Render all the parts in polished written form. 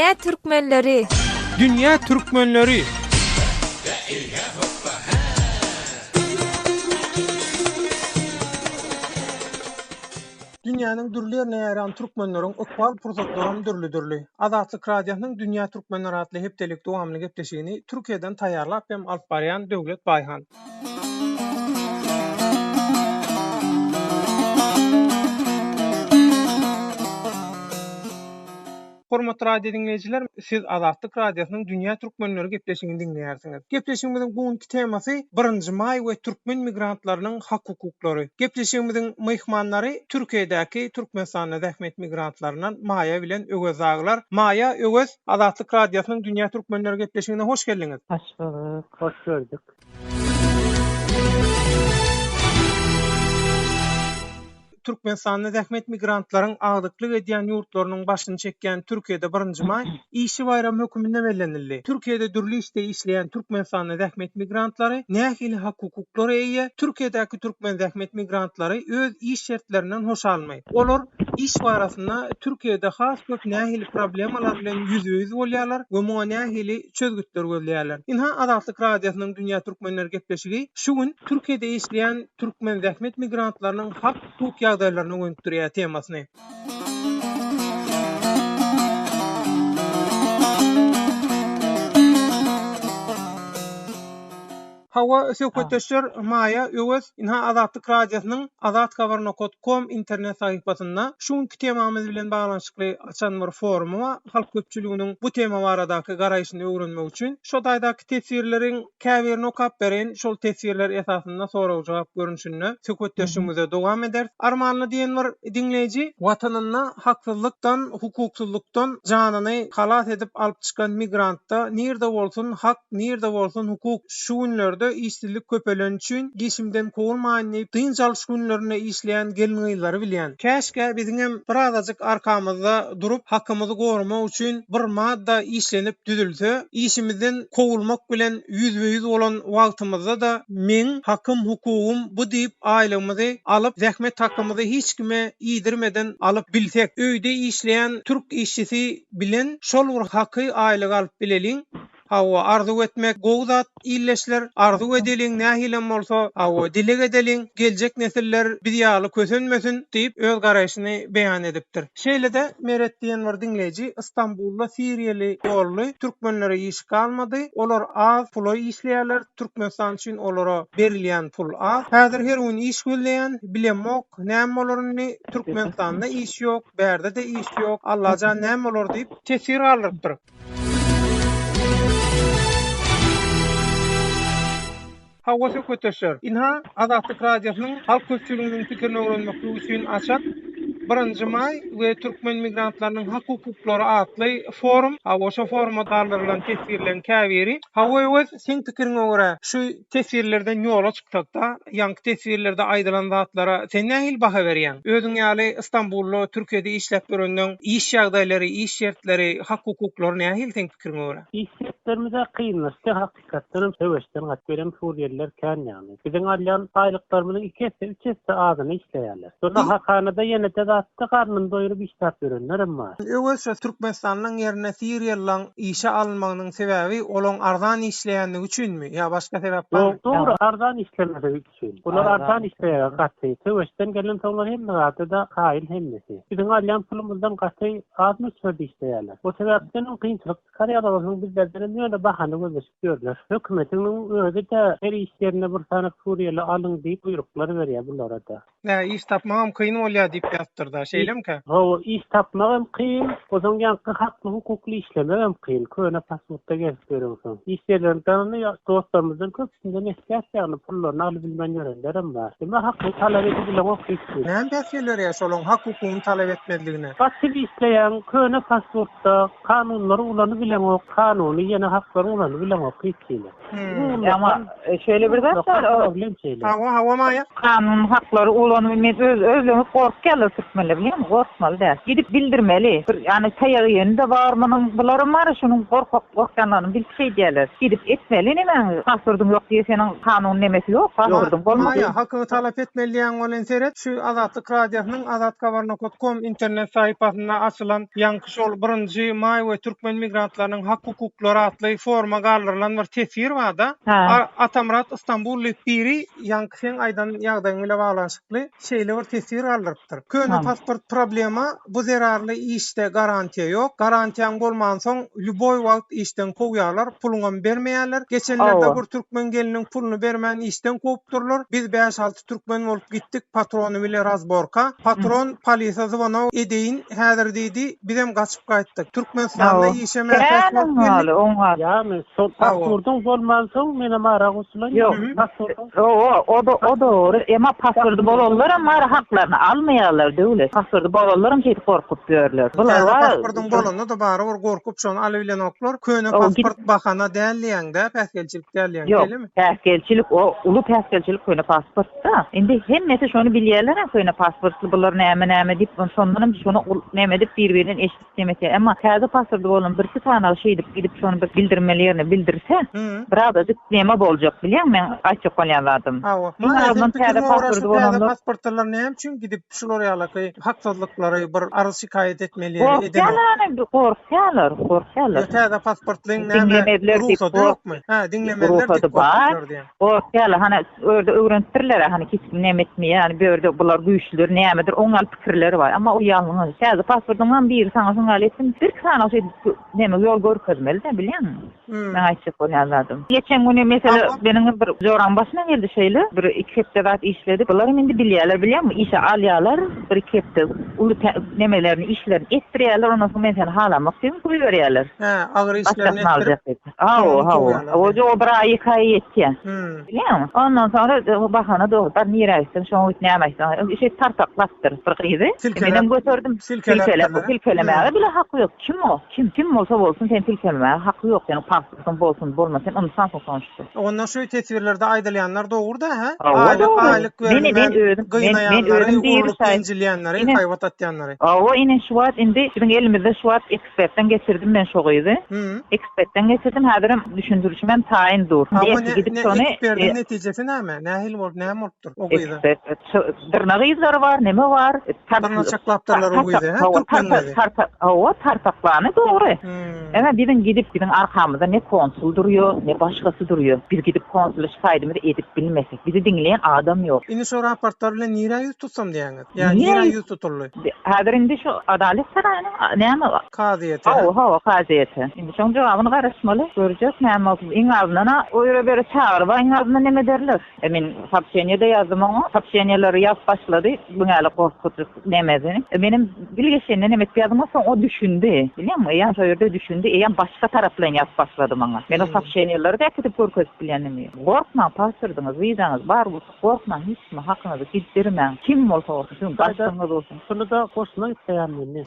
Dünýä türkmenleri! Dünýä türkmenleri! Dünýäniň dürli ýerine ýaýran türkmenleriň ykbal pursatlaram dürli-dürli. Azatlyk Radiosynyň Dünýä türkmenleri atly hepdelik dowamly gepleşigini Türkiýeden taýýarlap hem alyp barýan Döwlet Baýhan. Hormatly radio diňleýjiler, siz Azatlyk Radiosynyň Dünýä türkmenleri gepleşigini diňleýärsiňiz. Gepleşigimiziň bu günki temasy Birinji maý we türkmen migrantlarynyň hak-hukuklary. Gepleşigimiziň myhmanlary Türkiýedäki Türkmenistanda zähmet migrantlaryndan Maýa bilen Öwez dagylar. Maýa, Öwez, Azatlyk Radiosynyň Dünýä türkmenleri gepleşigine hoş geldiňiz. Hoş bulduk. Hoş gördük. Türkmenistanda zähmet migrantlaryň agdyklyk edýän ýurtlarynyň başyny çekýän Türkiýede birinji maý işçi baýramy höküminde bellenildi. Türkiýede dürli işde işleýän Türkmenistanda zähmet migrantlary nähili hak-hukuklara eýe? Türkiýedäki türkmen zähmet migrantlary öz iş şertlerinden hoşalmy? Olar iş barasynda Türkiýede has köp nähili problemalar bilen ýüzbe-ýüz bolýarlar we muňa nähili çözgütler gözleýärler? Ynha Azatlyk Radiosynyň Dünýä Türkmenleri gepleşigi şu gün Türkiýede işleýän türkmen zähmet migrantlarynyň hak-hukuk ýagdaýlaryna gönükdirýär temasyny. Hawa, söhbetdeşler Maýa, Öwez, ynha Azatlyk Radiosynyň Azathabar nokat kom internet sahypasynda şu günki temamyz bilen baglanyşykly açan bir forumy bar, halk köpçüliginiň bu tema baradaky garaýşyny öwrenmek üçin. Şo taýdaky teswirleriň Käbirini okap bereýin, şol teswirler esasynda sorag-jogap görnüşinde söhbetdeşligimize dowam ederis. Armanly diýen bir diňleýji, Watanynda haksyzlykdan, hukuksyzlykdan janyny halas edip alyp çykan migrantda nirde bolsun hak, nirde bolsun hukuk, şu günlerde işsizlik köpeleni üçin işimden kowulmaýyn diýip dynç alyş günlerinde işleýän gelin-gyzlary bilýän. Käşgä biziňem birazajyk arkamyzda durup hakymyzy goramak üçin bir madda işlenip düzülse, işimizden kowulmak bilen ýüzbe-ýüz bolan wagtymyzda-da meň hakym-hukugym bu diýip aýlygymyzy alyp, zähmet hakymyzy hiç kime iýdirmeden alyp bilsek, öýde işleýän türk işçisi bilen şol bir haky aýlygy alyp bileliň. Hawa, arzuw etmek gowy zat, ildeşler. Arzuw edeliň, nähilem bolsa, hawa, dileg edeliň, geljek nesiller biz ýaly kösenmesin diýip, öz garaýşyny beýan edipdir. Şeýle-de, Meret diýen bir diňleýji Stambulda siriýaly ýolly türkmenlere iş galmady, olar az pula işleýärler, Türkmenistan üçin olara berilýän pul az. Häzir her gün iş gözleýän, bilemok, näme bolar indi, Türkmenistanda iş ýok, bärde-de iş ýok, Allajan näme bolar diýip, teswir galdyrypdyr. Hawa söhbetdeşler, ynha Azatlyk Radiosynyň halk köpçüliginiň pikirini öwrenmeklik üçin açan Birinji maý we türkmen migrantlarynyň hak-hukuklary atly forum, hawa şo foruma galdyrylan teswirleriň käbiri. Hawa Öwez, seň pikiriňe görä şu teswirlerden ýola çyksakda, ýaňky teswirlerde aýdylan zatlara sen nähili baha berýäň? Özüň ýaly Stambulda, Türkiýede işläp ýörenleň iş ýagdaýlary, iş şertleri, hak-hukuklary nähili seň pikiriňe görä? Iş şertlerimiz-ä kynlaşdy, hakykatdanam söweşden gaçyp gelen surýeliler kän ýagny. Biziň alýan aýlyklarymyzyň iki esse, üç esse azyny işleýärler. Şonda hakanada ýene-de zatda garnyny doýrup işläp ýörenlerem bar. Öwez şo Türkmenistanlyň ýerine Siriýalylaň işe alynmagynyň sebäbi olaň arzan işleýänligi üçinmi ýa başga sebäp barmy? Ýok dogry arzan işlemezligi üçin. Olar arzan işleýärler gaty. Söweşden gelensoňlar hemme zada-da kaýyl hemmesi. Biziň alýan pulumyzdan gaty az möçberde işleýärler. O sebäpdenem kynçylyk çykarýarlar onsoň bizlerdenem ýöne bahana gözleşip ýörler. Hökümetiň özi-de her iş ýerine bir sany suriýaly alyň diýip buýruklar berýär bulara-da. Nä, iş tapmagam kyn bolýar diýip ýazypdyr-da, şeýlemkä? Hawa, iş tapmagam kyn, onsoň ýaňky hakly-hukukly işlemegem kyn, köne pasportda gezip ýöreňsoň. Iş ýerlerinden dostlarymyzdan köpüsinden eşidýäs ýagny pullaryny alybilmän ýörenlerem bar. Emma hakyňy talap edibileňok hiç hili. Näme päsgel berýär şolaň hak-hukugyny talap etmezligine? Gaçyp işleýäň, köne pasportda, kanunlary ulanybileňok, kanuny ýene haklaryňy ulanybileňok hiç hili. Ama şeýle bir zat bar. Hawa, hawa Maýa. Kanun haklary ulanyp men öz özleňiz gorkýarlar türkmen. etmeli bilýäňmi? Gorkmaly däl. Gidip bildirmeli. Bir ýany taýak iýeni-de bar munuň. Bularam bar şunuň gorkak gorkýanlaryny bilip şeýdýärler. Gidip etmeli nemäňi. Pasportyň ýok diýe seniň kanun nemesi ýok. Pasportyň bolmasa. Maýa, hakyňy talap etmeli diýýäň welin seret, şu Azatlyk Radiosynyň azathabar.com internet sahypasynda açylan ýaňky şol birinji maý we türkmen migrantlarynyň hak-hukuklary atly foruma galdyrylan bir teswir barda. Atamyrat Istanbul diýip biri ýaňky seň aýdan ýagdaýyň bile baglanyşykly şeýle bir teswir galdyrypdyr. Köne pasport problema, bu zerarly işde garantiýa ýok. Garantiýaň bolmansoň lýuboý wagt işden kowýarlar, puluňam bermeýärler. Geçenlerde bir türkmen gelniniň puluny bermän işden kowupdyrlar. Biz bäş-alty türkmen bolup gitdik patrony bile razborka. Patron polise zwono edeýin häzir diýdi, bizem gaçyp gaýtdyk. Türkmenistanda işe mätäç bolup geldik. Ýagny şol pasportyň bolmansoň menem ara goşulaýyn. Ýok. Hawa, o-da, o dogry. Emma pasporty bolanlaram bar, haklaryny almaýarlar döwlet. Pasporty bolanlaram şeýdip gorkup ýörler. Bular Täze bar. pasportyň bolanda-da barybir gorkup şony alybilenoklar. Köne pasport bahana däl diýýäň-dä, päsgelçilik däl diýýäň, Ýok, şeýlemi? päsgelçilik, o uly päsgelçilik köne pasportda. Indi hemmesi şony bilýärler-ä köne pasportly bular näme-näme diýip, şondanam şony näme edip bir-birinden eşidip Demese, emma täze pasporty bolan birki sanagy şeýdip gidip şony bir bildirmeli ýerine bildirse, birazajyk neme boljak bilýäňmi meň aýtjak bolýan zadym. Hawa. Iň azyndan täze pasporty bolanlar. Täze pasportlylar näme üçin gidip şular ýalaky haksyzlyklary bir arz şikaýat etmeli ýeri edenok. Gorkýarlar, gorkýarlar, gorkýarlar. Ýa täze pasportlyň näme rugsady ýokmy? Hä, diňlemezler diýip gorkýarlar diýýän. Gorkýarlar, hany o ýerde öwrenipdirler-ä, hany hiç kim neme etmeýär, hany bu ýerde bular güýçlüdir, nämedir, oň ýaly pikirleri bar. Emma o ýalňyş. Täze pasportyňam biri saňa şuň ýaly etsin, birki sany şeýdip neme ýol görkezmeli-dä, bilýäňmi? Meň aýtjak bolýan zadym. Geçen güni mesele meniň bir joram başyna geldi şeýle, bir iki hepde zat işledi. Bularam indi bilýärler, bilýäňmi, işe alýarlar, bir iki hepde uly nemelerini, işlerini etdirýärler, ondan soň men seni halamok diýip goýberýärler. Hä, agyr işlerini etdirip. Hawa, hawa. O jo bir aý, iki aý ýetýär. Bilýäňmi? Ondan soňra bahana dogry, bar nirä gitseň, şoňa git, näme aýtsaň, şeýdip tartaklapdyr bir gyzy. Menem göterdim. Silkeläp, silkelemäge bile haky ýok. Kim o? Kim? Kim bolsa bolsun, seni silkelemäge haky ýok. Seniň pasportyň bolsun, bolmasyn, sen ynsansyň sonuçda. Onda şu teswirlerde aýdylýanlar dogry-da, hä? Aýlyk, aýlyk berilmän gynaýanlary, urlup-ýenjilýänleri, haýbat atýanlary. Hawa, ine şu wagt indi biziň elimizde şu wagt Ekspertden geçirdim men şo gyzy. Ekspertden geçirdim, häzirem düşündirişimem taýyn dur. A bu ne, ne eksperdiň netijesi näme? Nähili bolup, näme bolupdyr o gyza? Ekspert, dyrnak yzlary bar, neme bar? Dyrnaçaklapdyrlar o gyzy, hä? Türkmen gyzy. Hawa, tartaklany dogry. Emma biziň gidip, biziň arkamyzda ne konsul durýar, ne başgasy durýar. Biz gidip konsula şikaýadymyzy edip bilmesek, bizi diňleýän adam ýok. Indi şo raportlar bilen nirä ýüz tutsam diýýäňiz? Ýa nirä ýüz tutuldy? Häzir indi şu Adalet saraýynyň näme? Kazyýete. Hawa, hawa, kazyýete. Indi şoň jogabyny garaşmaly. Görjek näme bolsun. Iň azyndan-a o ýere beri çagyryp-a iň azyndan neme ederler. E men soobşeniýe-de ýazdym oňa. Soobşeniýeleri ýazyp başlady. Buňaly gorkuzyp nemesini. E menem bilgeşinden neme edip ýazdym, soň o düşündi. Bilýäňmi, eýýäm şo ýerde düşündi. Eýýäm başga taraplaýyn ýazyp başlady maňa. Men o soobşeniýeleri-de äkidip görkezip bilýän. Gorkmaň, pasportyňyz, wizaňyz bar bolsa. Gorkmaň hiç kime hakyňyzy gitdirmäň kim bolsa bolsun siziň başlygyňyz bolsun. Şuny-da goşmak isleýän men.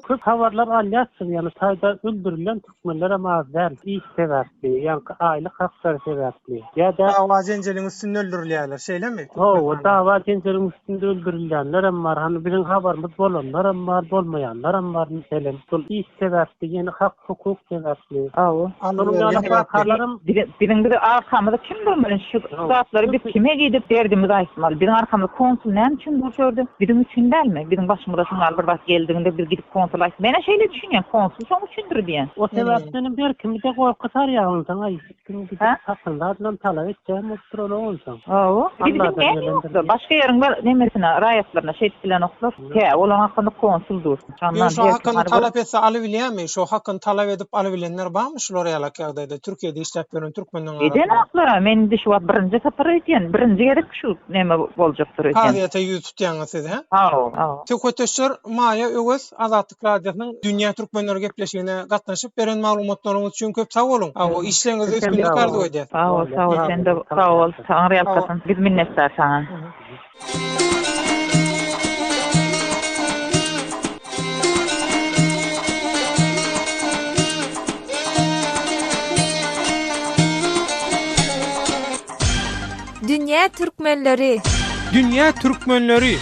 Köp habarlar alýarsyň, ýagny taýda öldürilen türkmenlerem az däl, iş sebäpli, ýaňky aýlyk haklary sebäpli ýa-da. Dawa-jenjeliň üstünde öldürilýärler, şeýlemi? Hawa, dawa-jenjeliň üstünde öldürilýänlerem bar, hany biziň habarymyz bolanlaram bar, bolmaýanlaram bar, meselem, şol iş sebäpli, ýene hak Hukuk sebäpli. Hawa. Şonuň ýaly wakalaram. Biziň bizi arkamyzda kim durmaly şu zatlary biz kime gidip derdimizi aýtmaly biziň arkamyzda konsul näme üçin dur şu ýerde biziň üçin dälmi biziň başymyza şuň ýaly bir zat geldiginde biz gidip konsula aýt menä şeýle düşünýän konsul şoň üçindir diýen. O sebäpdenem her kimi-de gorky sarýar onsoň aý hiç kim gidip hakyny zadynam talap etjegem bolup duranok onsoň. Hawa. Gidip näme ýokda başga ýeriň bir nemesine raýatlaryna şeýdip bilenoklar. Tä olaň hakynda konsul dur. Ýöne şo hakyny talap etse alybilýärmi? Şo hakyny talap edip alybilenler barmy şular ýalak ýagdaýda Türkiýede işläp ýören türkmenleň arasynda? Edenoklara men indi şu wagt birinji sapar öýdýän birinji gezek şu neme boljakdyr öýdýän. Kazyýete ýüz tutýaňyz siz hä? Hawa hawa. Söhbetdeşler Maýa Öwez Azatlyk Radiosynyň Dünýä Türkmenleri gepleşigine gatnaşyp beren maglumatlaryňyz üçin köp sag boluň. Hawa işleriňizde üstünlik arzuw edýäs. Sag bol sag bol sende sag bol Taňryýalkasyn biz minnetdar saňa. Dünýä türkmenleri. Dünýä türkmenleri.